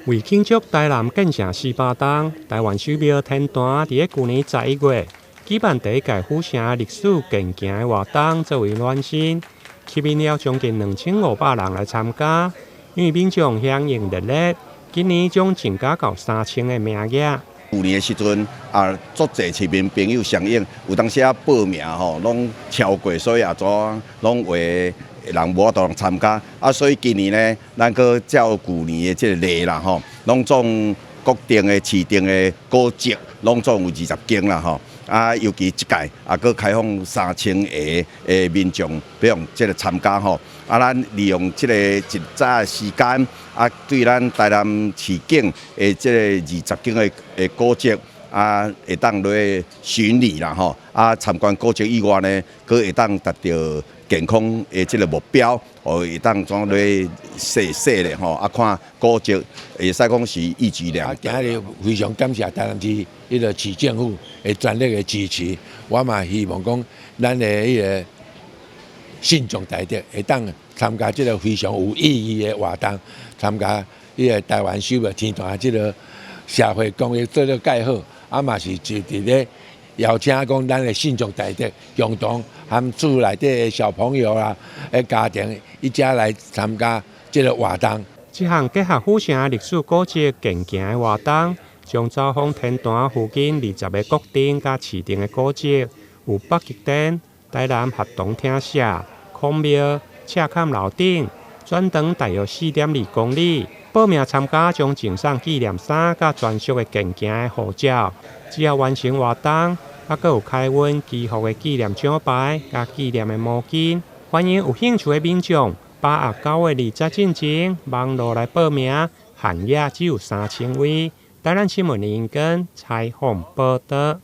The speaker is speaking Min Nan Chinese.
為慶祝台南建城400冬，台灣守廟天壇佇咧舊年11月舉辦第一屆府城歷史健行的活動，作為暖身，吸引了將近2500人來參加。因為民眾響應熱烈，今年將增加到3000個名額。舊年的時陣啊，足濟市民朋友響應，有當時啊報名吼，攏超過，所以也怎攏有的人無法度參加。啊，所以今年呢，咱閣照舊年的這個例啦吼，攏總國定的市定的古蹟，攏總有20間啦吼。啊，尤其這屆啊，閣開放3000個的民眾，比如這個參加吼。啊，咱利用這個一早的時間，啊，對咱台南市境的這個20間的古蹟，啊，會當落去巡禮啦吼。啊，參觀古蹟以外呢，閣會當達到健康的這個目標，予會當怎落去踅踅咧吼。啊，看古蹟會使講是一舉兩得。今日非常感謝台南市彼個市政府的全力的支持，我嘛希望講咱的彼個信眾大德會當參加這個非常有意義的活動，參加彼個台灣守廟天壇這個社會公益做得蓋好，啊嘛是就佇咧邀請講咱的信眾大德共同含厝內底的小朋友啦，的家庭一家來參加這個活動。這項結合府城歷史古蹟健行的活動，將走訪天壇附近20個國定佮市定的古蹟，有北極殿、台南合同廳舍、孔廟、赤崁樓頂，全長大約4.2公里。報名參加將贈送紀念衫佮專屬的健行的護照。只要完成活動，還閣有開運祈福的紀念獎牌佮紀念的毛巾。歡迎有興趣的民眾，把握9月20進前網路來報名，限額只有3000位。台南新聞林根採訪報導。